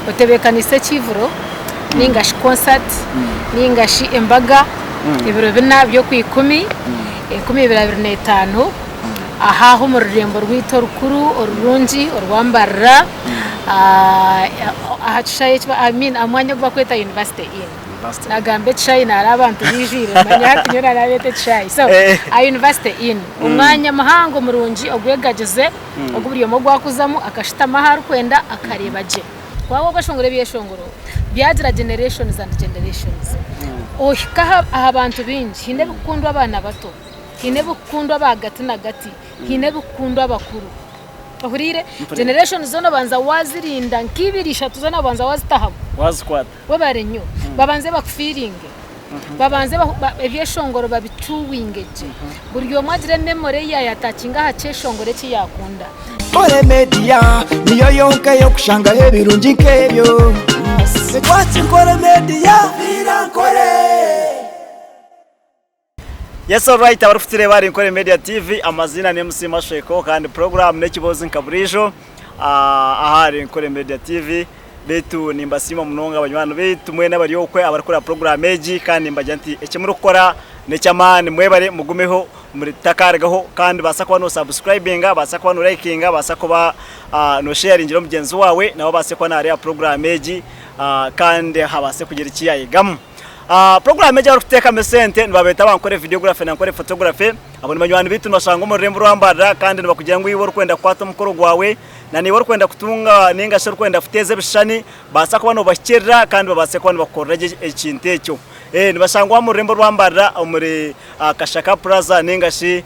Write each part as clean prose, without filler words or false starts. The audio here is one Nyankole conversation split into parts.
Otebeekaniise ekiivuro nainga shi concert nainga shi embaga ebiro bina by'Okwikumi, 2025 aha aha omu rurembo rwaitu orukuru orurungi orwa Mbarara aha kishaayi eki I mean aha mwanya ogu barikweta University Inn. Nagamba ekishaayi naareeba abantu baijwire manya hati nyowe naabeeta ekishaayi so aha University Inn omwanya muhango murungi ogwegagize ogu buri omwe ogu arikuzamu akashutama ahu arikwenda akareeba gye. Waaba okweshongora ebyeshongoro byagira generations and generations ohika aha bantu baingi haine ebikukundwa abaana bato, haine ebikukundwa abahagati nagati, haine ebikukundwa abakuru. Ohuriire? Generations zoona obanza waazirinda nk'ibiri ishatu zoona obanza waazita hamwe. Waazikwata. Webare nnyo. Babanze bakufiiringe. Babanze ebyeshongoro babicuuwinge gye. Buri omwe agire memory ei yaayatakinga aha kyeshongoro eki yaakunda. Nkore Media niyo yonka ey'okushangaho ebirungi nk'ebyo. Watch Nkore Media. Nkore. Yes alright abarikutureeba ahari Nkore Media TV amaziina ni MC Mashweko kandi program n'ekiboozi nka buriijo ahari Nkore Media TV beitu nimbasiima munonga banywani beitu mwena abari okwe abarikureeba program egi kandi nimbagira nti eki murikukora n'eky'amaani mwebare mugumeho mutakarugaho kandi baasa kuba no subscribinga baasa kuba no likinga baasa kuba no sharingira mugyenzi waawe nawe abaase kuba nareeba program egi kandi abaase kugira eki yayegamu. Puroguraamu egi abarikuteekamu esente nibabeeta aba Nkore Videography na Nkore Photography. Abo ni banywani baitu nibashangwa omu rurembo rwa Mbarara kandi nibakugira ngu iwe orikwenda kukwata omukoro gwawe na naiwe orikwenda kutunga ninga shi orikwenda kuteeza ebishushani baasa kuba noobahikirira kandi babaase kuba nibakukorera gye ekintu ekyo. Nibashangwa omu rurembo rwa Mbarara omuri Kashaka Plaza ninga shi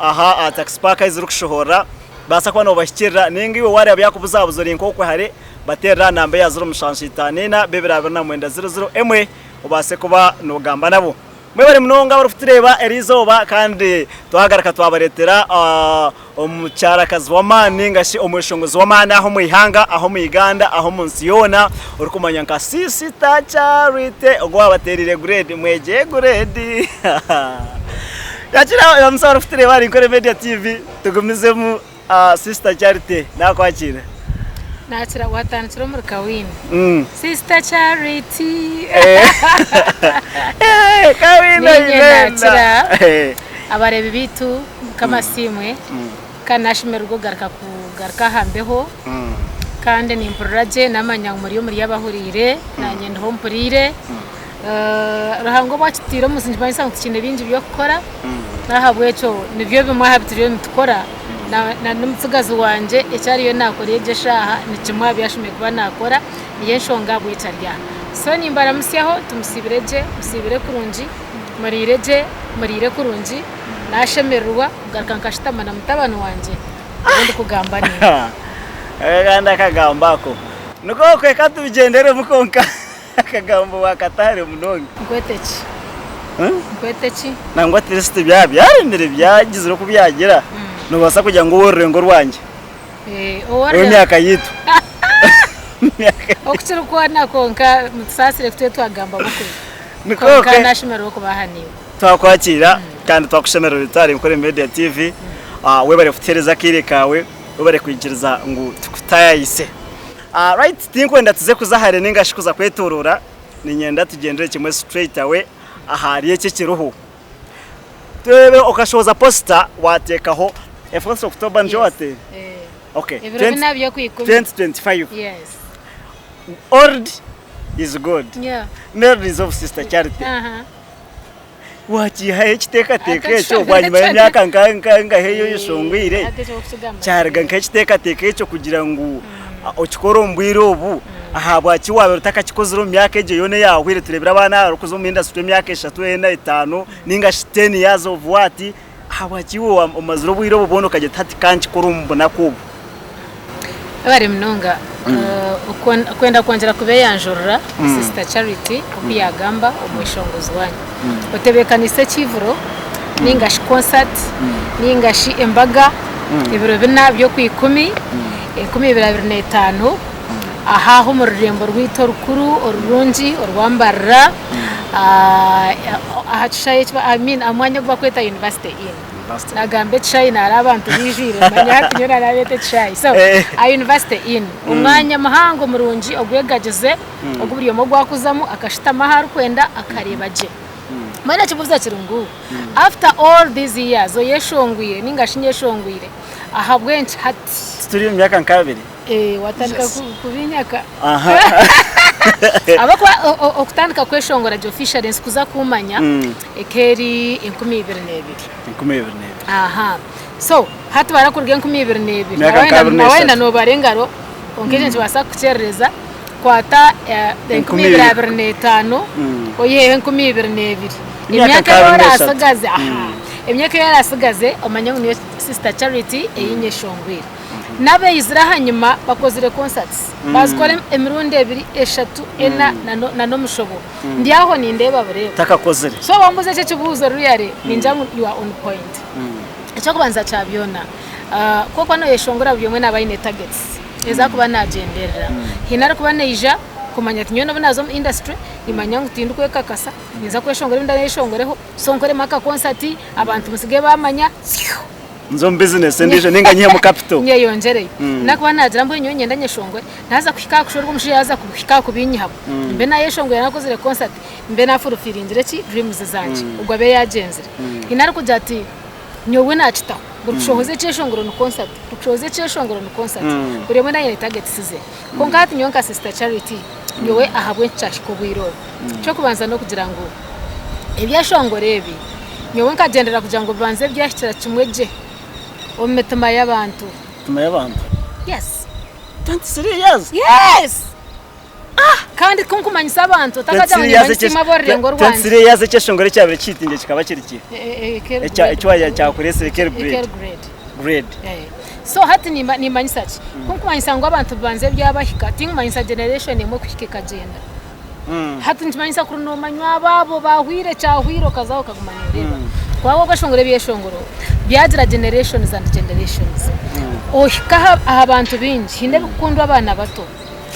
aha aha Taxi Park ahu zirikushohorera. Baasa kuba noobahikirira ninga iwe waareeba byakubuzabuza ori nk'okwe hare Bateerere aha namba eya 0754 229 00 obaase kuba noogamba nabo. Mwebare munonga abarikutureeba eriizooba kandi twagaruka twabareetera omukyarakazi w'amaani ninga shi omweshongozi w'amaani aha omu ihanga, aha omu Uganda, aha omu nsi yoona orikumanywa nka Sister Charity ogu owaabateereire grade mwegye grade. Yakira omusawo orikutureeba ahari Nkore Media TV tugumizemu. Sister Charity nakwakira. Nakira watandikira omuri Kawini. Sister Charity. Kawini Ninye nakira abareebi baitu Mukama asiimwe kandi nashemererwa okugaruka kugaruka aha mbeho kandi nimpurira gye namanya ngu muri omuri abahuriire nanye ndiho mpuriire. Ruhanga obu akitiire omu nsi nikimanyisa ngu tikiine bingi by'okukora n'ahabw'ekyo nibyo bimwe aha bi turiyo nitukora na n'omutsigazi wangye eki ariyo naakora egi eshaaha ni kimwe aha bi ashemereire kuba naakora niyo enshonga ahabw'eki ari aha. So nimbaramutsyaho tumusiibire gye, musiibire kurungi, muriire gye, muriire kurungi, naashemererwa kugaruka nkashutama na mutabani wangye ou ndikugamba nawe. Kandi akagambo ako nikwo reka tubigyenderemu kwonka. Akagambo wakatahare munonga. Nkwete ki? Nkwete ki? Nangwa at least byaba byaremire byagizire oku byagira, nobaasa kugira ngu ow'orurengo rwangye, ow'emyaka yaitu. Oku kiri kwona kwonka mutusaasire ku tube twagamba bukubi. Kwonka nashemererwa okuba aha naiwe. Twakwakiira kandi twakushemererwa itwe ahari Nkore Media TV. Webare kutuheereza akaire kaawe, webare kwikiriza ngu tukutaayayise. Right tinkwenda tuze kuza hare ninga shi kuza kwetoroora, niinyenda tugyendere kimwe straight away ahari eki ekiriho. Tureebe okashohoza posita waateekaho a fourth October nikyo waateire? Okay, Ebiro bina by'okwikumi. 2025. Yes. Old is gold. Yeah. Memories of sister Charity. Aha. Wakiihaho ekiteekateeko ekyo bwanyima y'emyaka nkahe ei oyeshongwire, kyaruga nkahi ekiteekateeko ekyo kugira ngu okikore omu bwire obu? Ahabwaki waabaire otakakikozire omu myaka egyo yoona eyaahweire? Tureebire abaana abarikuza omu indasituri emyaka eshatu, ena, etaano nainga shi ten years of what? Ahabwaki iwe omazire obwire obwo bwona okagira oti hati ka nkikore omu bunaku obu? Webare munonga Okwenda kwongyera kubeyanjurira Sister Charity oku yagamba omweshongozi wanyu. Otebekanise ekivuro ninga shi concert ninga shi embaga ebiro bina by'okwikumi 2025 aha aha omu rurembo rwaitu orukuru orurungi orwa Mbarara aha kishaayi I mean aha mwanya ogu barikweta University Inn. University. Nagamba ekishaayi naara abantu baijwire manya hati nyowe narabeeta ekishaayi. So Eh. aha University Inn omwanya muhango murungi ogwegagize ogu buri omwe ogwakuzamu akashutama ahu arikwenda akareeba gye. Mbwenu ekibuuzo kiri ngu after all these years oyeshongwire ninga shi nyeshongwire ahabw'enki hati? Turi omu myaka nk'abiri. Eh, watandika Yes. kubinyaka. Aha. Ahabw'okuba okutandika kweshongora gye officially ensi kuza kumanya ekeri 2002. 2002. Aha. So, hati barakuruga 2002. Myaka nka abiri Nawayenda n'eshatu. nobara engaro, kwonka ekyo nikibaasa kukukyerereza. Kwata 2025 oyiheho 2002. Emyaka Emyaka nka ei abiri n'eshatu. orasigaze, aha. Emyaka ei orasigaze omanye ngu niyo Sister Charity ei nyeshongwire. N'abaizire ahanyima bakozire concerts, baazikora emirundi ebiri, eshatu, ena na n'omushobo. Ndi aho nindeeba bureeba. Takakozire. So wambuuza ekyo ekibuuzo really ningira ngu you are on point. Eky'okubanza kya byona, ku orikuba nooyeshongora buri omwe naaba aine targets ezi arikuba naagyenderera. Haine arikuba naija kumanya ati nyowe n'obu naaza omu industry nimanya ngu tindikwekakasa, ninza kweshongora ebi ndaayeshongoreho, so nkoremu aka concert abantu mutsige baamanya. Nze omu bizinesi endiijo ninga nyihemu capital. Nyeyongyereyo. Nakuba naagira mbwenu nyowe niinyenda nyeshongore, naaza kuhika aha kushwerwa omushaija yaaza kuhika aha kubinyihamu, mbe naayeshongwire naakozire concert, mbe naafulfiringire ki dreams zangye, ogwo abe yaagyenzire. Haine arikugira ati nyowe naakitaho, buri kushohoza ekyeshongoro ni concert, buri kushohoza ekyeshongoro ni concert. Buri omwe naaba aine targets ze. Kwonka hati nyowe nka Sister Charity, nyowe ahabw'enki kyahika obwire obu? Eky'okubanza n'okugira ngu ebyeshongoro ebi, Nyowe nkagyenderera kugira ngu bibanze byahikira kimwe gye omu mitima y'abantu. Mitima y'abantu? Yes. 23 years? Yes! Ah! Kandi ku nkumanyisa abantu, otakagira ngu nimanyisa imwe ab'orurengo rwangye. 23 years ekyeshongoro ekyabaire kihitingire kikaba kiri ki? Eki wagira kyakureetsire Kel grade. Kel grade. Grade. So hati nimanyisa ki? Ku nkumanyisa ngu abantu bibanze byabahika, tinkumanyisa generation emwe kuhika ekagyenda. Hati nikimanyisa kuri nomanywa abaabo bahwire kyahwire okazaho okaguma noreeba. Kubanga okweshongora ebyeshongoro byagira generations and generations. Ohika aha bantu baingi, haine ebikukundwa abaana bato,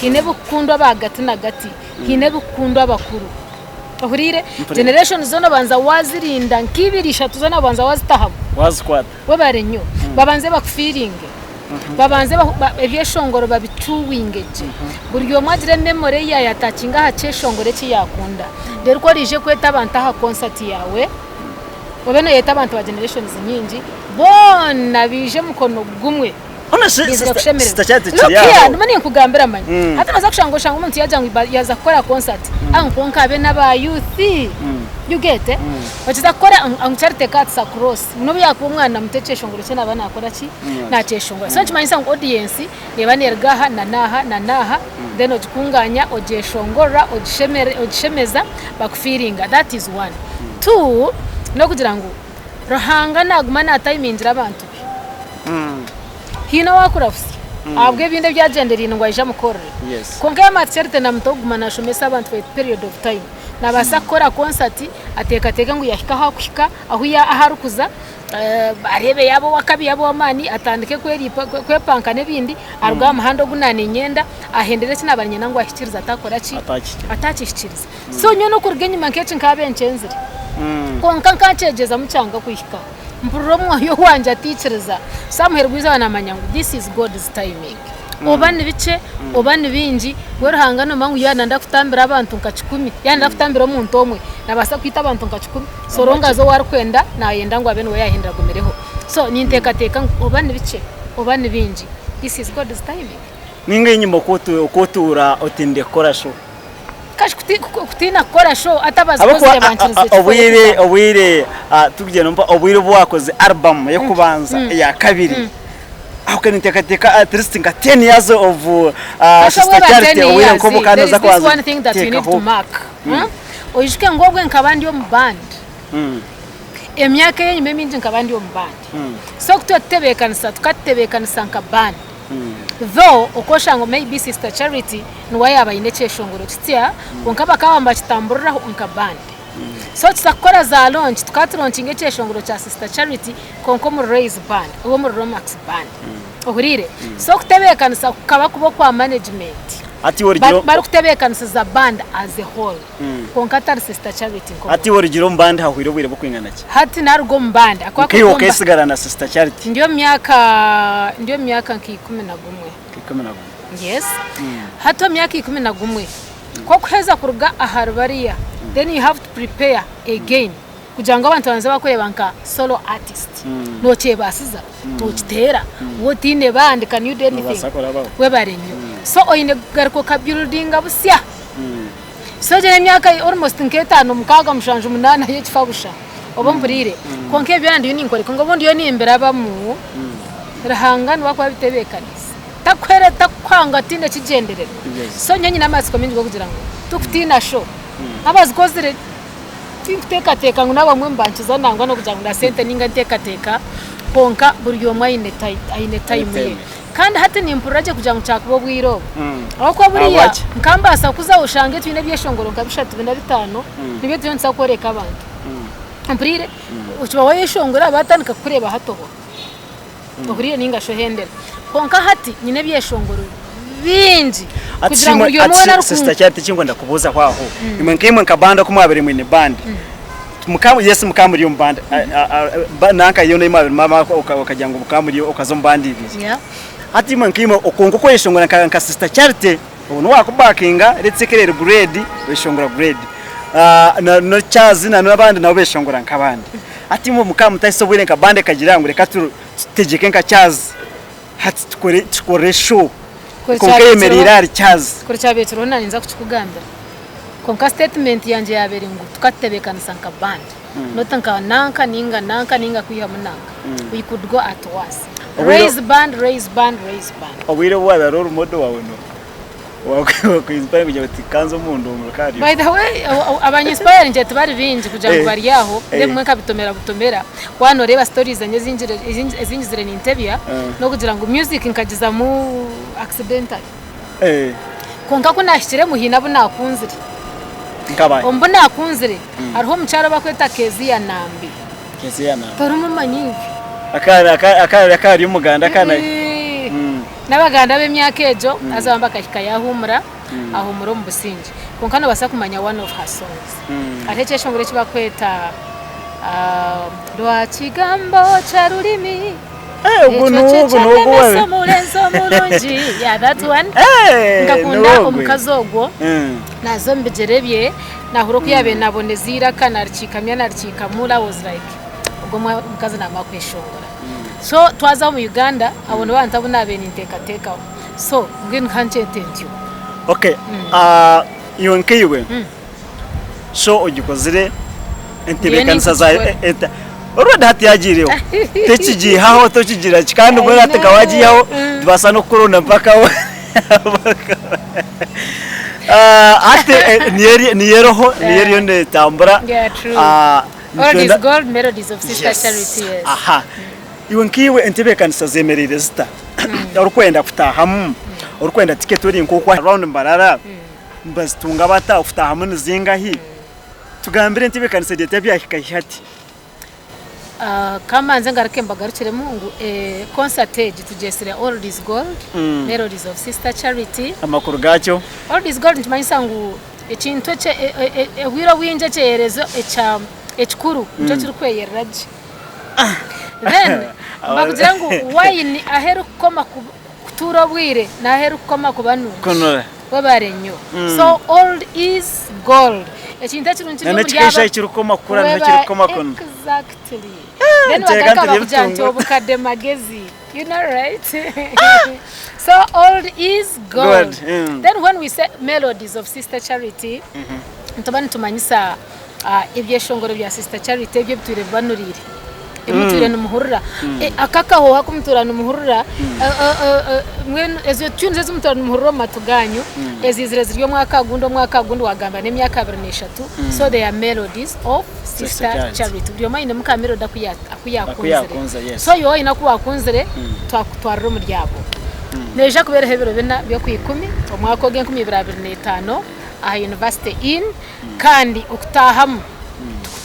haine ebikukundwa abahagati nagati, haine ebikukundwa abakuru. Ohuriire? Generations zoona obanza wazirinda nk'ibiri ishatu zoona obanza wazitahamu. Wazikwata. Webare nnyo. Babanze bakufiiringe. Babanze ebyeshongoro babicuwinge gye. Buri omwe agire memory ei yaayatakinga aha kyeshongoro eki yaakunda. Reero ku oraije kweta abantu aha concert yaawe, obe nooyeta abantu ba generations nyingi, boona baije mukono gumwe. Baizire kushemererwa. Look here, ndimu ninkugambira manya. Hati nooza kushanga oshange omuntu yaagira ngu yaaza kukora concert, ngu kwonka habe n'aba youth. You get? Okiza kukora ngu Charity Kats across. N'obu yaakuba omwana muto ekyeshongoro kye naaba naakora ki? Naakyeshongora. So nikimanyisa ngu audience neeba neeruga aha na n'aha na n'aha then ogikunganya, ogyeshongorora, ogishemeza bakufiiringa. That is one. Two, n'okugira ngu Ruhanga naaguma naatayimingira abantu be. Haine owaakurahutsya ahabw'ebindi ebi agyendereire ngu aije amukorere. Kwonka yaamara ati Charity na muto kuguma naashomesa abantu for a period of time. Naabaasa kukora konsati ateekateeke ngu yaahika ahu arikuhika, ahu ahu arikuza, areebe yaaba ow'akabi yaaba ow'amaani atandike kwepanka n'ebindi, aruge aha muhanda ogu naaniinyenda, ahendere eki naaba niinyenda ngu ahikiirize ataakora ki? Ataakihikiriza. So nyowe n'okuruga enyima nk'eki nkaabe nkyenzire. Kwonka nkankyegyezamu kyanga kuhika. Mpurira omwoyo wangye ataikiriza. So aha muheru gw'eizooba naamanya ngu this is God's timing. Oba ni bikye, oba ni bingi, we Ruhanga noomanya ngu yaaba nayenda kutambira abantu nka kikumi, yaaba nayenda kutambira omuntu omwe, naabaasa kwita abantu nka kikumi, so long as ou arikwenda naayenda ngu abe niwe yaahindura agumireho. So ninteekateeka ngu oba ni bikye, oba ni bingi, this is God's timing. Ninga enyima oku otuura otindire kukora show. Kashi kutiina kukora show hati abazikozire bankirize Ahabw'okuba obwire obwire tukugyenda mpa obwire obu wakoze album ey'okubanza eya kabiri aho ka ninteekateeka at least nka 10 years of Sister Charity obwire nk'obu kandi noza kubanza kuteekaho. Oijuke ngu obwe nkaba ndi omu band emyaka ey'enyima emingi nkaba ndi omu band so ku twatutebeekanisa tukatutebeekanisa nka band. Though okw'oshanga maybe sister Charity niwe yaaba aine ekyeshongoro kitsya kwonka bakaba nibakitamburiraho nka band. So tuza kukora za launch tukaba tulaunchinga ekyeshongoro kya sister Charity kwonka omuri Rays band oba omuri Romax band. Ohuriire? So okutebeekanisa kukaba kuba okwa management. Hati iwe orugire Ba- Barikutebeekanisiza band as a whole kwonka atari Sister Charity nk'omuntu. Hati iwe orugire omu band hahwire obwire bukwingana ki? Hati naruga omu band ahakuba Nkaiwe kuruga omu ba- okesigara na Sister Charity? Ndi omu myaka ndi omu myaka nka 11. Nka 11. Yes. Hati omu myaka 11 ku okuheza kuruga ahari bariya then you have to prepare again kugira ngu abantu babanze bakureeba nka solo artist. Nokyebaasiza, nokiteera, waaba otaine bandi can you do anything? Nobaasa kurabaho. Webare nnyo. So oine kugaruka okabuildinga busya. So egyo n'emyaka almost nk'etaano, mukaaga, mushanju, munaana y'ekifa busha. Oba ompuriire? Kwonka ebyo byona ndiyo ninkoreka ngu obu ndiyo nimbirabamu, Ruhanga niwe arikuba abitebeekaniise. Takuheereza, takukuha ngu otaine kigyendererwa. So nyowe nyine amatsiko maingi g'okugira ngu tikutiina show. Abazikozire Tinkuteekateeka ngu n'abamwe nibankiza nangwa n'okugira ngu na sente ninga nteekateeka kwonka buri omwe aine aine tayimu ye. Kandi hati nimpurira gye kugira ngu kyakuba obwire obu. Ahabw'okuba buriya Ahabwaki? nkambaasa kuza oshange twine ebyeshongoro nka bishatu, bina, bitaano nibyo turiyo nituza kworeka abantu. Ompuriire? Okiba wayeshongora baatandika kukureeba hati obwo. Ohuriire ninga shi ohendera. Kwonka hati nyine ebyeshongoro bingi kugira ngu buri omwe weena Ati sister Charity ekinkwenda kubuuzaho aho, imwe nkaimwe nka band oku mwabaire mwine band, yes mukaba muri omu band, nanka yoona ei mwabaire mwabaire okagira ngu mukaba muri okaza omu band ibiri. Hati imwe nkaimwe kwonka okweshongora nka sister Charity, ogu n'owakubakinga let's say keri eri grade, oyeshongora grade. Na Charles na n'abandi nabo beshongora nk'abandi. Hati imwe mukaba mutahisa obwire nka band ekagira ngu reka tutegyeke nka Charles hati tukore tukore show Kuri kwonka eyemereire ahari Charles. Kuri kyabaire kiriho naanye ninza kukikugambira. Kwonka statement yangye yabaire ngu tukatutebeekanisa nka band not nka nanka ninga nanka ninga kwihamu nanka. We could go at once. Raise band, raise band, raise band. Obwire obu wabaire ori model wawe no wakuinspire kugira oti kanze omundu omu rukari. By the way, abanyinspiringire tibari baingi kugira ngu bari aho, then ebimwe nkabitomera butomera. Waaba nooreeba stories zangye ezi ngizire nintebya, n'okugira ngu music nkagizamu accidentally. Kwonka ku naahikiremu haine abu naakunzire. Nkabahi? Omu bu naakunzire hariho omukyara ou barikweta Kezia Nambi. Kezia Nambi. Torimumanya iwe? Akaba ari Omuganda akana. N'Abaganda ab'emyaka egyo haza bamwe bakahika yaahuumura, ahuumura omu busingye. Kwonka noobaasa kumanya one of her songs. Hariho ekyeshongoro eki barikweta Rwakigambo kya rurimi, Ogu ekyo n'ogu n'ogu kyekyaremesa omurenzi omurungi. Yeah, that one. Nkakunda omukazi ogwo, naaza omu bigyere bye, naahurira oku yaabaire naaboneza eiraka, naarikiikamya naarikiikamura, I was like ogwo omukazi naamara kweshongora. So twaza omu Uganda abo nibo bantu abu naabaire ninteekateekaho. So mbwenu nkankyete ntyo. Okay, iwe nkaiwe show ogikozire entebeekanisa zaawe already hati yagiireho tokigiihaho tokigira ki kandi mbwenu hati nka wagiihaho nibaasa n'okukuronda mpaka hati niyo eriho niyo eriyo neetambura. Yeah, true. All is gold, melodies of Sister Charity, yes. Aha. Iwe nkaiwe entebeekanisa zemereire zita? Orikwenda kutaahamu, orikwenda tiketi ori nk'oku around Mbarara, nibazitunga bata? Okutaahamu ni zingahi? Tugambire entebeekanisa eri eta byahika hi hati? Ka mbanze ngaruke mbagarukiremu ngu concert egi tugyetsire Old is Gold, Melodies of Sister Charity. Amakuru gaakyo? Old is Gold nikimanyisa ngu Ekintu eki obwire obwingi ekyeyerezo ekikuru nikyo kirikweyerera gye. Then nibakugira ngu wayini ahu erikukoma kutuura obwire n'ahu erikukoma kuba nungi. Kunura. Webare nnyo. So old is gold. Ekintu ekirungi kiri Na omuri n'ekikaija aba ahu kirikukoma kukura niho kirikukoma kunura. Exactly. Then Nteeka bagaruka nti bakugira nti ebitunguru. obukadde magezi. You know right? So old is gold. Gold, Then when we say melodies of Sister Charity, nituba nitumanyisa ebyeshongoro bya Sister Charity ebyo ebitwire bibanuriire. Ebi mutwire nimuhurira. Aka akahooho aku mutuura nimuhurira, mbwenu ezo tunes ezi mutuura nimuhurira omu matu gaanyu, eziizire ziri omwaka gundi, omwaka gundi waagamba n'emyaka abiri n'eshatu. So they are melodies of Sister Charity. Charity. Buri omwe ainemu ka melody aku ya- aku Aku yaakunzire. yaakunze, yes. So iwe waine aku waakunzire, twakutwarira omuri abo. Neija kubeeraho ebiro bina by'Okwikumi omwaka ogu 2025 aha University Inn kandi okutaahamu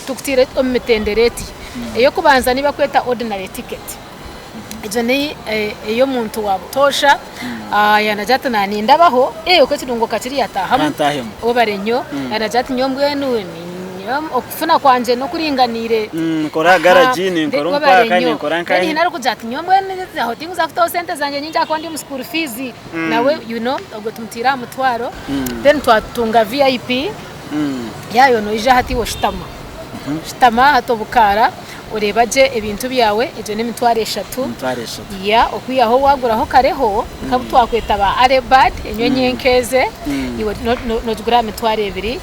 tukutaire omu mitendera eti. Ey'okubanza nibakweta ordinary ticket. Egyo ni ey'omuntu wa butoosha yanagira ati nanindabaho okwo ekirungo kakiri yatahamu Kantahemu. webare nnyo yanagira ati nyowe mbwenu okufuna kwangye n'okuringaniire Nkora aha garagi ninkora omu paaka ninkora Then nkahi. hiine arikugira ati nyowe mbwenu aho tinkuza kutaho sente zangye nyingi ahakuba ndi omu school fees nawe you know ogwo tumutiire aha mutwaro then twatunga VIP yaayo noija hati iwe oshutama shutama hati obukaara Oreeba gye ebintu byawe, egyo n'emitwaro eshatu. Emitwaro eshatu. Ya, okwihaho waaguraho kareho, nk'abu twakweta ba early bird, enyonyi enkeeze, iwe noogigura aha mitwaro ebiri.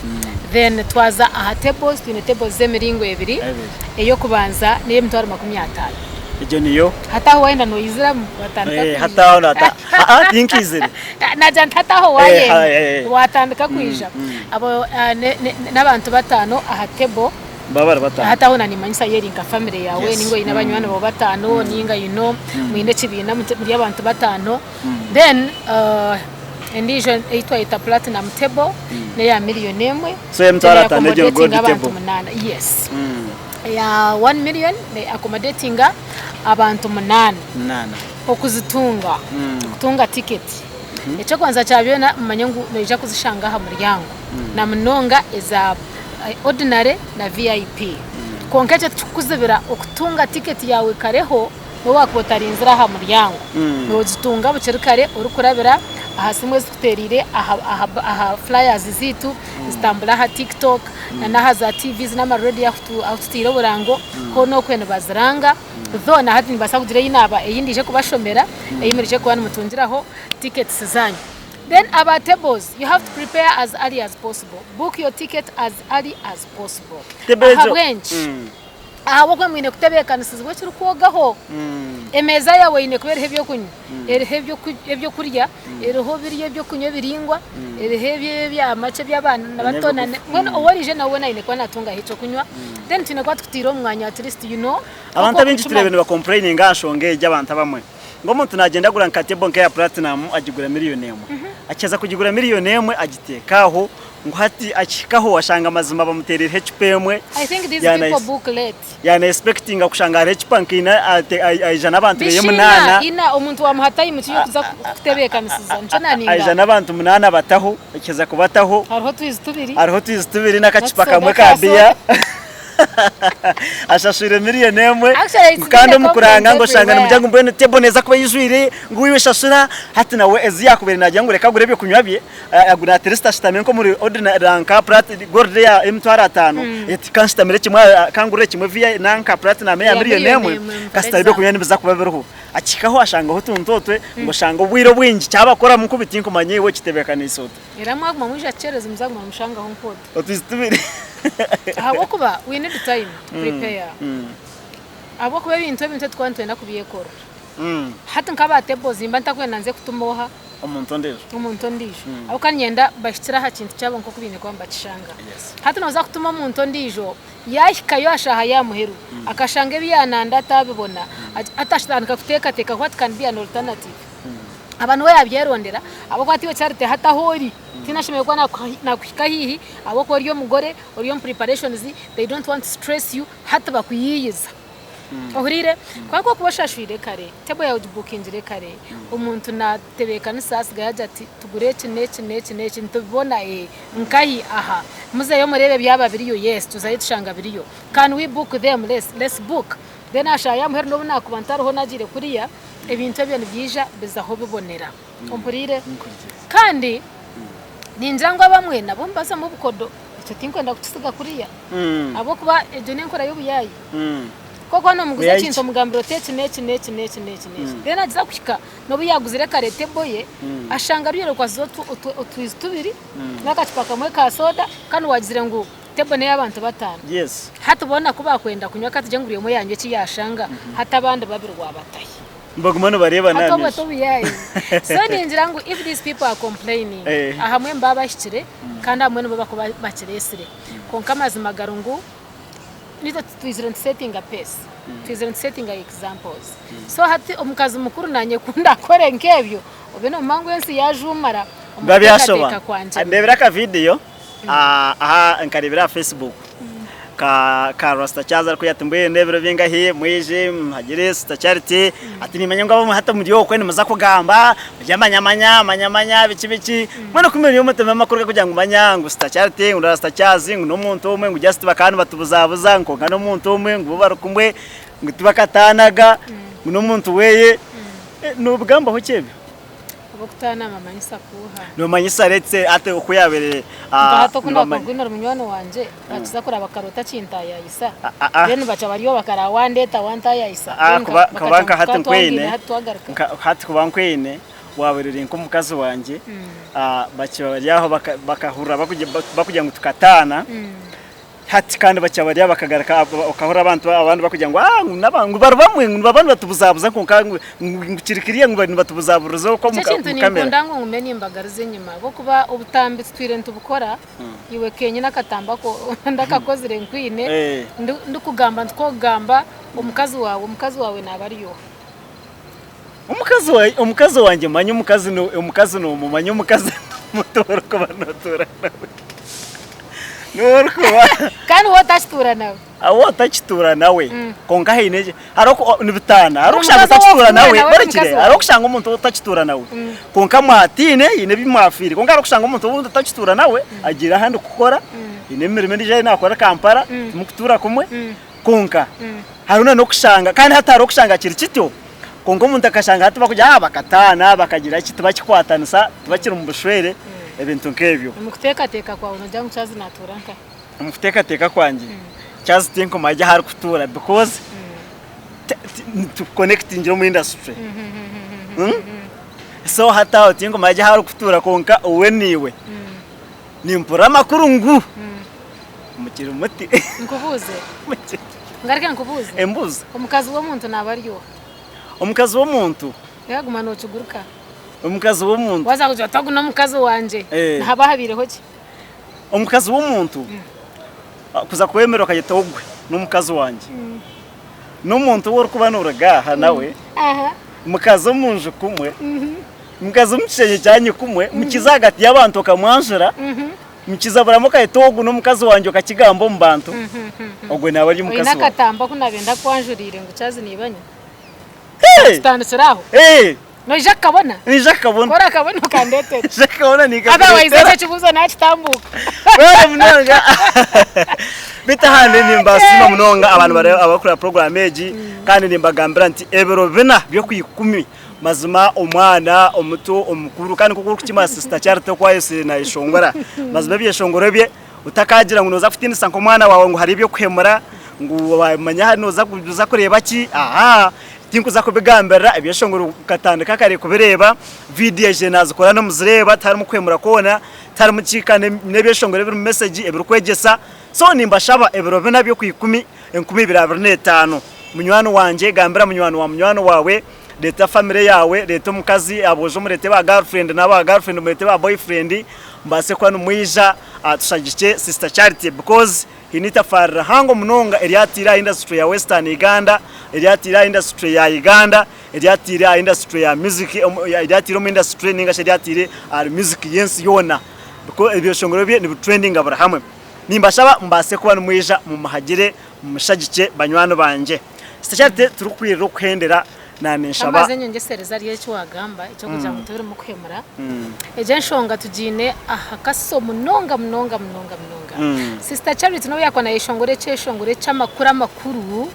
Then twaza aha tables, twine tables z'emiringo ebiri. Ebiri. Ey'okubanza n'ey'emitwaro 50. Egyo niyo? Hati aho waayenda noiziramu, watandika kwija. Hati aho naata, aa tinkaizire. Naagira nti hati aho waayenda, watandika kwija. Abo n'abantu bataano aha table. Baba bari batano. Hati aho nanimanyisa yeri nka family yawe Yes. ninga oyine abanywani bawe batano ninga you know mwine ekibiina muri abantu batano then endijo eyi twayeta platinum table neya million emwe So emitwaro atano egyo accommodating gold abantu table. munana yes eya 1 million ne accommodatinga abantu munana Munana. okuzitunga okutunga ticket ekyokubanza kya byona mumanye ngu noija kuzishanga aha muryango namunonga eza Ordinary na VIP. Kwonka ekyo tikikukuzibira okutunga tiketi yaawe kareho n'obu waakuba otarinzire aha muryango. Noogitunga bukiri kare orikurabira aha simu ezikuteereire aha flyers zaitu zitambura aha TikTok n'aha za TVs n'ama radio ahu tutaire oburango hoona okwe nibaziranga. Though na hati nimbaasa kugira ei naaba ei ndaije kubashomera ei muraije kuba nimutungiraho tickets zaanyu. Then aba tables you have to prepare as early as possible, book your ticket as early as possible. Table ezo- Ahabw'enki? Ahabw'okuba mwine kutebeekanisizibwa ekirikwogaho. Emeeza yaawe eine kuba eriho ebyokunywa, eriho ebyoku- ebyokurya, eriho biriya ebyokunywa ebiraingwa, eriho ebyo ebyamakye eby'abaana bato na N'ebigufu. mbwenu ou oraije nawe weena aine kuba naatungaho ekyokunywa. Then twine kuba tukutaire omu mwanya at least you know Abantu oku abaingi okukimanya. tureebire nibakompureyininga aha nshonga egi abantu abamwe. Ngu omuntu nagyenda agura nka table nka eya platinum agigura miriyoni emwe. Akiheza kugigura miriyoni emwe agiteeka aho ngu hati akihikaho ashanga mazima bamutereireho ecupa emwe. I think these Yana people book late. yana expectinga kushanga hariho ecupa nka ina aija n'abantu beye Bishi ina, munaana. ina omuntu wamuha time ki y'okuza kukutebeekanisiza nikyo Aija naninga. n'abantu munaana abataho, akiheza kubataho Hariho otwizi tubiri. hariho otwizi tubiri n'akacupa N'otusoda kamwe ka ka biya. soda. Ashashwire miriyoni emwe Actually, it's ngu kandi been a omu kuranga complaint ngu oshanga nimugira everywhere. ngu mbwenu table neeza kuba eyijwire ngu iwe shashura hati nawe ezi yaakubaire naagira ngu reka agure ebyokunywa bye agure at least ashutame nk'omuri ordinary nka plat gold eya emitwaro ataano ati kanshutamire kimwe kangurire kimwe vi nanka platinum eya Eya miriyoni miriyoni emwe emwe, for kasita ebyokunywa example. nibiza kuba biriho akihikaho ashangaho otuntu otwe ngu oshanga obwire obwingi kyabakoramu kubi tinkumanya iwe okitebeekaniise ota. Era mwaguma mwija kukyereza muza kuguma nimushangaho nk'otwo. Otwizi tubiri. Ahabw'okuba we need time to prepare. Ahabw'okuba ebintu ebintu ebi twaba nitwenda kubyekorera. Hati nk'aba tables nimba ntakwenda nze kutuma oha? Omuntu ondiijo. Omuntu ondiijo. Ahabw'okuba niinyenda bahikire aha kintu kyabo nk'oku baine kuba nibakishanga. Hati nooza kutuma omuntu ondiijo, yaahikayo aha shaaha ya muheru, akashanga ebi yaananda ataabibona, hati atandika kuteekateeka what can be an alternative. Aba niwe yaabyerondera ahabw'okuba tiiwe Charity hati ahu ori. Tihaine ashemereire kuba nakuhika haihi ahabw'okuba ori omugore, ori omu preparations, they don't want to stress you, hati bakuyiiyiza. Ohuriire? Kwonka ku orikuba oshashwire kare, table yaawe ogibukingire kare, omuntu naatebeekanisa asigayo agira ati tugure eki n'eki n'eki n'eki nitubibona ee nkahi aha, muzeyo mureebe byaba biriyo, yes tuzayo tushanga biriyo, can we book them, let's book. Then aha shaaha ya muheru n'obu naakuba ntariho naagiire kuriya, ebintu ebyo nibyija bizaho bibonera. Ompuriire? Kandi ningira ngu abamwe nabo nibazamu obukodo, ekyo tinkwenda kukisiga kuriya ahabw'okuba egyo n'enkora y'obuyaayi. Ku orikuba noomuguza Buyayi ekintu ki? omugambira oti eki n'eki n'eki n'eki n'eki n'eki, then agiza kuhika n'obu yaaguzire kare tebo ye, ashanga ariyo arikwatsize otwizi tubiri n'akacupa kamwe ka soda kandi waagizire ngu tebo n'ey'abantu bataano. Yes. Hati boona ku baakwenda kunywa ka tugire ngu buri omwe yaanywa eki yaashanga, hati abandi babiri waabatahi? Nibaguma nibareebana Hati aha obwo maisho. tobuyaye. So ningira ngu if these people are complaining, Eh. ahamwe nibaba bahikire kandi ahamwe nibo bakuba bakireesire. Kwonka amazima gari ngu nitwe twizire nitusetinga pace, twizire nitusetinga examples. So hati omukazi mukuru nanye ku ndakore nk'ebyo, obe nomanya ngu ensi yajuumara omu Biba byashoba. kuteekateeka kwangye. Ndeebire akavidiyo aha nkareebera aha Facebook. Ka ka Rasta Charles arikugira ati mbwenu ebiro bingahi mwije muhagire Sister Charity ati nimanya ngu abamwe hati muri okwe nimuza kugamba murye amanyamanya amanyamanya biki biki mbwenu ku muri omutema amakuru garikugira ngu manya ngu Sister Charity ngu na Rasta Charles ngu n'omuntu omwe ngu just bakaba nibatubuzabuza ngu kwonka n'omuntu omwe ngu bo bari kumwe ngu tibakataanaga ngu n'omuntu weye nobigambaho ki ebyo? Ab'okutaana nibamanyisa kuuha? Nibamanyisa let's say hati oku yaabaire Nka hati oku naakubwine ori munywani wangye, bakiza kuraba kare otakintaayayisa, then bakya bari oba kare wandeeta wantaayayisa, then Kuba bakagira nka ngu hati tukaba nkwine, twangaine hati twagaruka. Hati kuba nkwine, waabaire ori nk'omukazi wangye, bakiba bari aho bakahurira bakugira ngu tukataana, Hati kandi bakya barya bakagaruka okahurira abantu abandi bakugira ngu aah ngu naba ngu bari bamwe ngu nibaba nibatubuzabuza kwonka ngu ngu kiri kiriya ngu nibatubuzabuririza okwo Nikyo omu ekintu kamera. ninkunda ngu ngume nimbagaruza enyima ahabw'okuba obutambi tutwire nitubukora iwe kenyine akatambi ako ndakakozire nkwine ndikugamba nti ku okugamba omukazi waawe omukazi waawe naaba ari oha? Omukazi wa omukazi wangye manya omukazi no omukazi nomumanya omukazi n'omuntu ou orikuba notuura nawe. N'ou orikuba Kandi waaba otakituura nawe. Waaba otakituura nawe kwonka haine eki hariho oku nibitaana hariho Buri okushanga mukazi ou otakituura orikutuura nawe nawe barekire n'omukazi hariho waawe. okushanga omuntu ou otakituura nawe kwonka mwataine haine ebi mwafiire kwonka hariho okushanga omuntu ou otakituura nawe agiire ahandi kukora haine emirimo endiijo ei naakora Kampala timukutuura kumwe Kwonka hariho na n'okushanga kandi hati hariho okushanga kiri kityo kwonka omuntu akashanga hati bakugira ah bakataana bakagira ki tibakikwatanisa tibakiri mu bushwere ebintu nk'ebyo. Omu kuteekateeka kwawe noogira ngu Charles naatuura nkahi? Omu kuteekateeka kwangye Charles tinkumanya gye ahu arikutuura because nitukonekitingire omu industry so hati aho tinkumanya gye ahu arikutuura kwonka we naiwe Nimpurira amakuru ngu mukiri muti. Nkubuuze. Ngaruke nkubuuze. Embuuza. Omukazi w'omuntu naaba ari oha? Omukazi w'omuntu. Reka guma nookiguruka. Omukazi w'omuntu. Waaza kugira oti ogu n'omukazi wangye, nihaba habaireho ki? Omukazi w'omuntu kuza kwemera okayeta ogwe n'omukazi wangye. N'omuntu ou orikuba nooruga aha nawe, mukaza omu nju kumwe. Mukaza omu kishengye kyanyu kumwe, mukiza ahagati y'abantu okamwanjura, mukiza buramu okaheta ogu n'omukazi wangye okakigamba omu bantu, ogwo naaba ari Oine omukazi waawe. akatambi aku naabaire ndakwanjuriire ngu Charles niibanye? Hey! Tutandikire aho? Hey! Noija kukabona? Niija kukabona. Ku orakabona okandeetere. Niija kukabona Otherwise ninkakureetera. ekyo ekibuuzo naakitambuuka. Weebare munonga. Beitu ahandi nimbasiima munonga abantu abarikureeba puroguraamu egi kandi nimbagambira nti ebiro bina by'okwikumi Mazima omwana omuto omukuru kandi nk'oku orikukimanya Sister Charity oku ayetsire nayeshongora mazima ebyeshongoro bye otakagira ngu noza kutiinisa nk'omwana waawe ngu hariho eby'okuhemura ngu wamanya hati noza kuza kureeba ki ahaa tinkuza kubigambirira ebyeshongoro okatandika kare kubireeba vidiyo egi nazikora nimuzireeba tiharimu kuhemura kwona tiharimu ki kandi n'ebyeshongoro ebirimu message ebirikwegyesa so nimbashaba ebiro bina by'okwikumi 2025 munywani wangye gambira munywani wa munywani waawe Reeta famire yaawe, reeta omukazi, aboojo mureete ba girlfriend n'aba girlfriend mureete ba boyfriend mubaase kuba nimwija tushagike Sister Charity because haine eitafaari rihango munonga eryatiire aha industry ya Western Uganda, eryatiire aha industry ya Uganda, eryatiire aha industry ya music, eryatiire omu industry ninga shi eryatiire ahari music y'ensi yoona because ebyeshongoro bye nibitrendinga buri hamwe. Nimbashaba mubaase kuba nimwija mumuhagire, mumushagike banywani bangye. Sister Charity turikwirira okuhendera na ninshaba. Amazi enyongyesereza ari eki wagamba ekyokugira ngu tibirimu kuhemura. Egyo enshonga tugiine aha kaso munonga munonga munonga munonga. Sister Charity nobu yakuba nayeshongora ekyeshongoro ekyamakuru amakuru,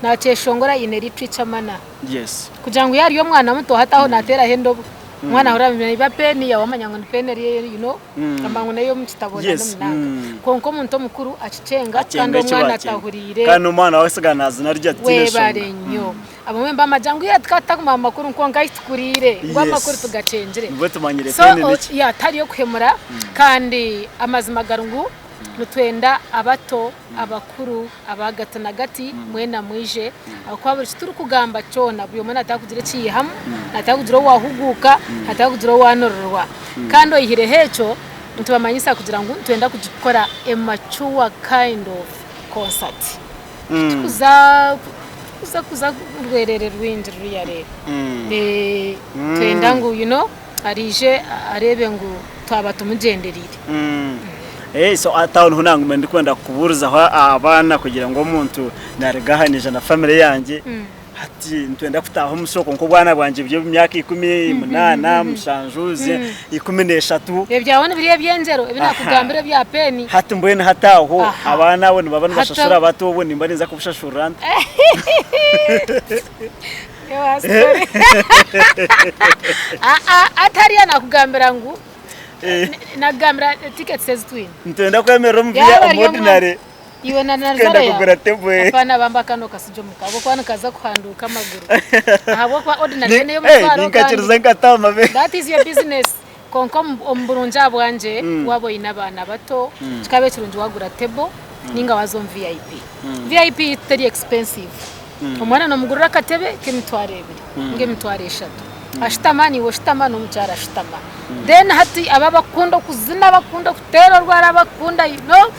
nakyeshongora in a literature manner. Yes. Kugira ngu yari omwana muto hati aho nateeraho endobo, omwana ahurira ngu niba peeni yawe amanya ngu ni peeni eri you know. Kugamba ngu n'ey'omu kitabo Yes, na n'omu nanga. Kwonka omuntu omukuru akikyenga Akyenga kandi eki omwana bakyenga. atahuriire. Kandi n'omwana wawe asigara naazina rye atiine nshonga. Webare nnyo. Abamwe nibamagira ngu tukaba tutakumanya amakuru kwonka ahi tukuriire ngu amakuru Yes. tugakyengire. Nibwo tumanyire So peeni niki. yeah, tihariyo kuhemura kandi amazima gari ngu nitwenda abato, abakuru, ab'ahagati nagati mwena mwije ahabw'okuba buri kiturikugamba kyona buri omwe nateekwa kugira eki yaihamu, nateekwa kugira ou waahuguuka, nateekwa kugira ou waanurirwa. Kandi oyihireho ekyo nitubamanyisa kugira ngu nitwenda kugikora a mature kind of concert. Tikuza kuza kuza rwerere rwingi ruriya reeba. Nitwenda ngu you know araije areebe ngu twaba tumugyendereire. Eh, so hati aho niho nanguma ndikwenda kukubuurizaho abaana kugira ngu omuntu naruga aha naija na family yangye hati nitwenda kutaaha omu soko nk'obwana bwangye buri omu myaka ikumi, munaana, mushanju, 13. Ebyawe nibiri eby'engyero ebi naakugambira ebya peeni. Hati mbwenu hati aho abaana abo nibaba nibashashura bata obwo nimba ninza kubushashurira nta? Hati hariya naakugambira ngu Nakugambira tickets ezi twine. Nitwenda kwemerera omu bya Yaaba omu ari omwana ordinary. iwe na Twenda Nazaara kugura yaawe. table. Apaana bambe akana okasiga omuka ahabw'okuba nikaza kuhanduuka amaguru. Ahabw'okuba ordinary Ni- yo n'ey'omutwaro eh, kandi ninkakiriza nkatama be. that is your business. Kwonka omu omu burungi ahabwangye waaba oine abaana bato kikaba ekirungi waagura table ninga waaza omu VIP. VIP teri expensive. Omwana noomugurira akatebe k'emitwaro ebiri ninga emitwaro eshatu. Ashutama naiwe oshutama n'omukyara ashutama. Then hati abo abakukunda okuzina abakukunda okuteera orwari abakukunda you know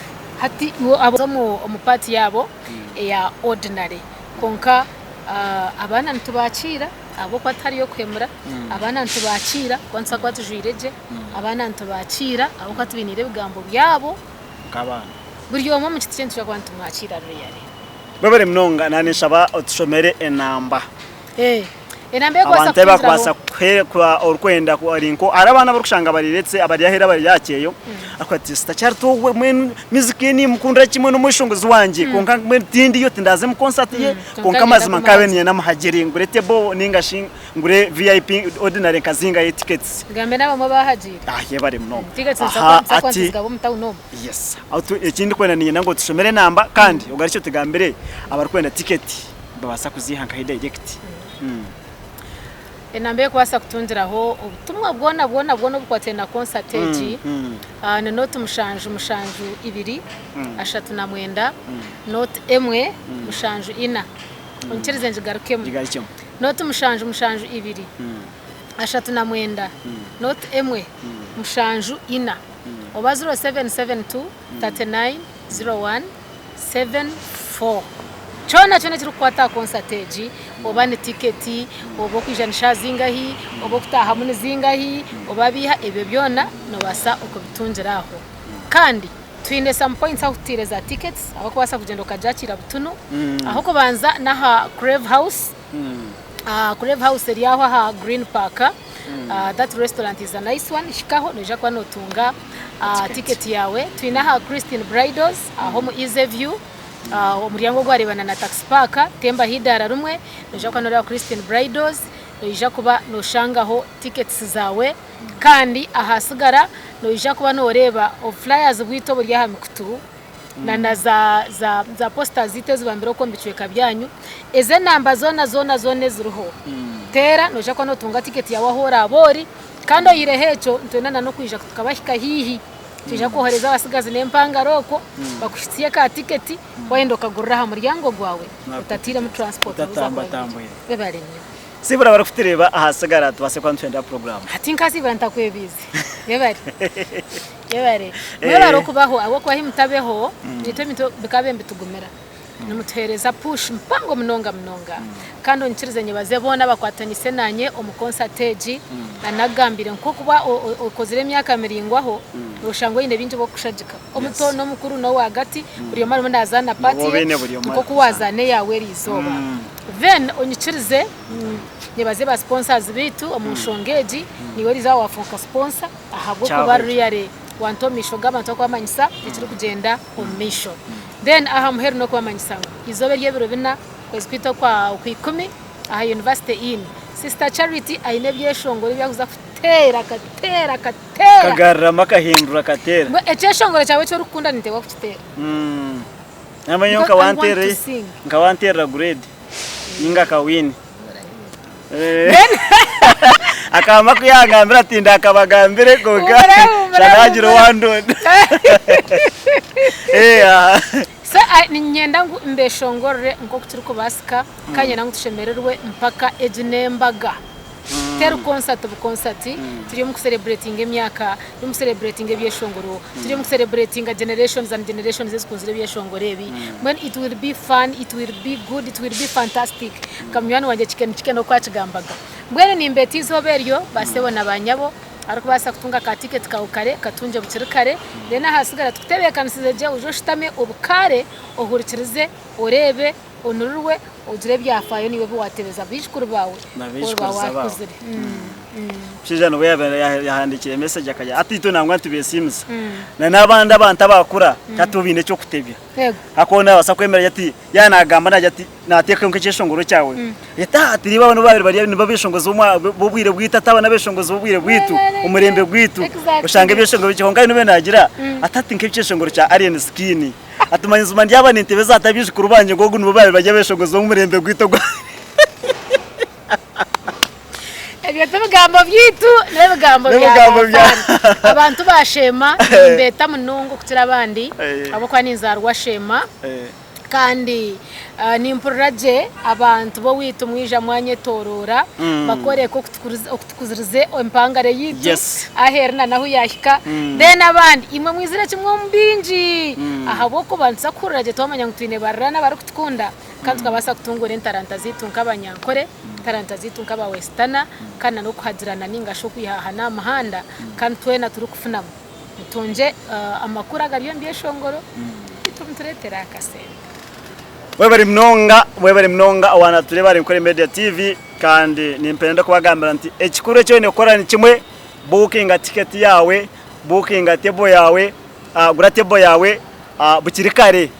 hati iwe abo omu omu part yaabo eya ordinary. Kwonka abaana nitubakiira ahabw'okuba tihariyo kuhemura, abaana nitubakiira ahabw'okuba nitubaasa kuba tujwaire gye, abaana nitubakiira ahabw'okuba tubainiire ebigambo byabo. Nk'abaana. Buri omwe omu kiti kye nitwija kuba nitumwakiira really. Webare munonga na ninshaba otushomere enamba. Eh, enamba ey'okubaasa Abantu ahi bakubaasa kuhinduraho. kuhe orikwenda ku ori nko hariho abaana abarikushanga bariretse abari aheeru abari aha kyeyo arikugira ati sister Charity ogwe mbwenu music ye nimukundira kimwe n'omweshongozi wangye kwonka mbwenu tindiyo tindaze omu concert ye Kwonka kwonka niinyenda amazima nkabe kumuhagira. niinyenda muhagire ngure table ninga shi ngure VIP ordinary nkazingayo tickets. Ngambe n'abamwe abaahagiire. Ah yebare munonga. Tickets Aha nituza kuba ati nituzigaba omu tawuni omu. Yes. Aho tu eki ndikwenda niinyenda ngu otushomere enamba kandi ogarukye otugambire abarikwenda tiketi nibabaasa kuziiha nkahi direct. Enamba ey'okubaasa kutungiraho obutumwa bwona bwona bwona obukwataine na concert egi ni nooti mushanju mushanju ibiri 39 nooti emwe mushanju ina. Onyikirize ngigarukemu. Gigarukemu. Nooti mushanju mushanju ibiri 39 nooti emwe mushanju ina. Oba 0772 39 01 74. Kyona kyona ekirikukwata aha konsati egi, oba ni tiketi, oba okwija ni shaaha zingahi, oba okutaahamu ni zingahi, oba biiha, ebyo byona noobaasa okubitungira aho. Kandi twine some points ahu tutaire za tickets ahu orikubaasa kugyenda okagyakiira butunu. Ah'okubanza n'aha Crave House. Crave House eri aho aha Green Park. That restaurant is a nice one. Hikaho noija kuba notunga ticket yawe. Twine aha Christine Bridals aho omu Easy View. Omuryango ogwarebana na Taxi Park, tembaho eidaara rimwe noija kuba noreeba Christine Bridals, noija kuba noshangaho tickets zaawe. Kandi ahasigara noija kuba noreeba obu flyers bwaitu oburi aha mikutu. na na za za za posita zaitu ezibambire okwo omu bicweka byanyu. Ezo enamba zoona zoona zoona eziriho, teera noija kuba nootunga tiketi yaawe ahu oraabe ori. Kandi oihireho ekyo, nitwenda na n'okwija tukabahika haihi. Twija kwohereza abatsigazi n'empangare okwo bakuhitsye ka tiketi, waayenda okagurira aha muryango gwawe otatairemu transport obu oza kuba Otatambatambwire. Webare nnyo. Sibura abarikutureeba aha sigara tubaase kuba nituhenda puroguraamu. Hati nkaasibura ntakwebiize. Yebare. Yebare. Mwebare okubaho ahabw'okuba ahi mutabeho naitwe ebintu bikaba nibitugumira. Nimutuheereza push mpango munonga munonga. Kandi onyikirize nyebaze boona abakwatanise naanye omu concert egi. Nagambire nk'okuba okozire emyaka miraingwaho noshanga oine bingi b'okukushagika. Omuto n'omukuru n'owahagati buri omwe arimu nazaana part ye nk'oku wazaana eyaawe eriizooba. Then onyikirize nyebaze ba sponsors baitu omu nshonga egi, niiwe eriizooba wafuuka sponsor ahabw'okuba really wanta omu maisho g'abantu okubamanyisa ekirikugyenda omu maisho. Then aha muheru n'okubamanyisa ngu eizooba ery'ebiro bina okwezi kwaitu okwa Okwikumi aha University Inn, Sister Charity aine ebyeshongoro ebi arikuza kuteera akateera akateera. Akagaruramu akahindura akateera. Ekyeshongoro kyawe eki orikukunda ninteekwa kukiteera. Namanya nyowe Because I want to sing. nkawanterera grade ninga aka win. Akahama ku yangambira ati ndakabagambire kwonka Humura, humura, shana hagira humura. owandonda. Eh, aha. So, niinyenda ngu mbeshongorere nk'oku kirikubaasika kandi niinyenda ngu tushemererwe mpaka egi n'embaga. Teri konsati bukonsati, turi omu kusereburetinga emyaka, turi omu kusereburetinga ebyeshongoro, turi omu kusereburetinga generations and generations ezikunzire ebyeshongoro ebi. Mbwenu it will be fun, it will be good, it will be fantastic nka munywani wangye Chicken Chicken oku akigambaga. Mbwenu nimbeeta eizooba eryo ba sebo na ba nyabo. Arikubaasa kutunga ka tiketi kaawe kare, katungye bukiri kare, then ahasigara tukutebeekanisize gye oije oshutame obukaare, ohurikirize, oreebe, onurirwe, ogire ebyafaayo naiwe ebi waatebeza baijukuru baawe Na ku oriba baijukuru baawe. waakuzire. Omushaija nibwo yaabaire yahandiikire message akagira ati itwe nangwa nitubeesiimisa na n'abandi abantu abakura hati bo baine eky'okutebya. Yego. Ahakuba naabaasa kwemera ati yaaba naagamba naagira ati naateekaho nk'ekyeshongoro kyawe, ati aa ati reeba banu baabaire bari nibo abeshongozi b'obwire bwaitu ati aba n'abeshongozi b'obwire bwaitu, omurembe gwaitu. Oshanga ebyeshongoro bikye kwonka haine obu naagira ati hati nk'ekyeshongoro kya Alien Skin ati mazima ndyaba nintebeza hati abaijukuru bangye ngu ogu nibo baabaire bari abeshongozi b'omurembe gwaitu ogwa. Ebyo tibigambo byaitu n'ebigambo bya N'ebigambo bya- bafaani. Abantu ba Sheema nimbeeta munonga okukira abandi Eh. ahabw'okuba ninzaarwa Sheema Eh. kandi ah, nimpurira gye abantu b'owaitu mwija mwanyetooroora bakooreka okutukuriz- okutukuzirize empangare yaitu Yes. aheeru na n'ahu yaahika. Then abandi imwe mwizire kimwe omu baingi ahabw'okuba nituza kuhurira gye twamanya ngu twine bariraana abarikutukunda kandi tukabaasa kutunguura entaranta zaitu nk'Abanyankore. Talanta zaitu nk'aba Wesitana kandi na n'okuhagirana ninga shi okwihahana aha muhanda kandi twena turikufunamu mutungye amakuru agari omu byeshongoro itwe mutureetere akasente. Mwebare munonga mwebare munonga owa natureeba ahari Nkore Media TV kandi nimpenda kubagambira nti ekikuru eki oine kukora ni kimwe bukinga tiketi yaawe, bukinga tebo yaawe, gura tebo yaawe bukiri kare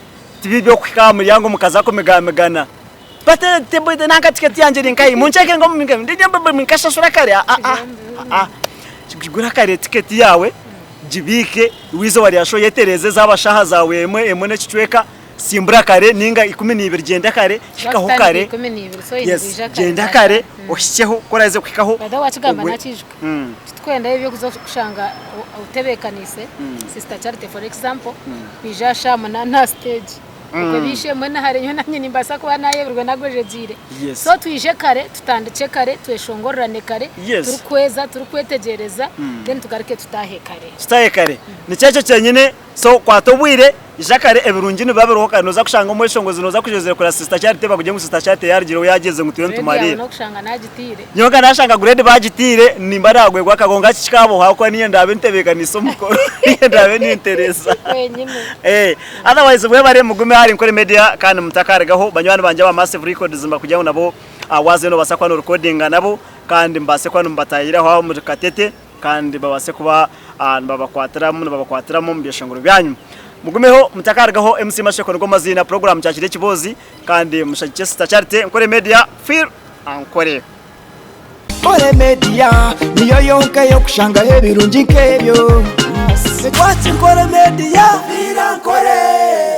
tibi eby'okuhika aha muryango mukaza kumigamigana. But nanka tiketi yangye eri nkahi? Munkyeke ngu nkashashura kare? Aa aa gura kare tiketi yaawe gibiike waija warya show oyetereeze zaaba shaaha zaawe emwe, emwe n'ekicweka simbura kare ninga 12 gyenda kare hikaho kare yes gyenda kare ohikyeho ku oraheze kuhikaho By the way wakigamba ogwe nakiijuka titukwendayo eby'okuza kushanga otebeekaniise sister Charity for example kwija aha shaaha munaana aha stage. Okwe b'eishe-emwe na hare nyowe nanye nimbaasa kuba naayebirwe nagwejegyeire. Yes. So twije kare, tutandikye kare, tweshongorerane kare, Yes. turikweza, turikwetegyereza, then tugaruke tutaahe kare. Tutaahe kare. Nikyo ekyo kyenyine, so kwata obwire, ija kare, ebirungi nibiba biriho kare. Nooza kushanga omweshongozi, nooza kujwezire kureba Sister Charity bakugire ngu Sister Charity yaarugireho yaagyeze ngu turiyo Grade yaawe nitumariira. n'okushanga naagitiire. Nyowe nka naashanga grade baagitiire, nimba naagwegwa akagongo kikaboho ahabw'okuba niinye ndaabe ntebeekaniise omukoro, niinye ndaabe nintereeza. Wenyine. Eh, otherwise mwebare mugume ahari Nkore Media kandi mutakarigaho banywani bangye aba Massive Records mbakugira ngu nabo ah, waza nobasa kuba norecordinga nabo kandi mubase kuba nimubatahiriraho aho omuri Katete kandi babase kuba ah, nibabakwatiramu nibabakwatiramu omu byeshongoro byanyu. Mugumeho mutakarigaho MC Masheko nigo maziina program kyakiri ekiboozi kandi mushagikye Sister Charity Nkore Media feel Ankore. Nkore Media niyo yonka ey'okushangaho ebirungi nk'ebyo. Twaki Nkore Media, Nkore.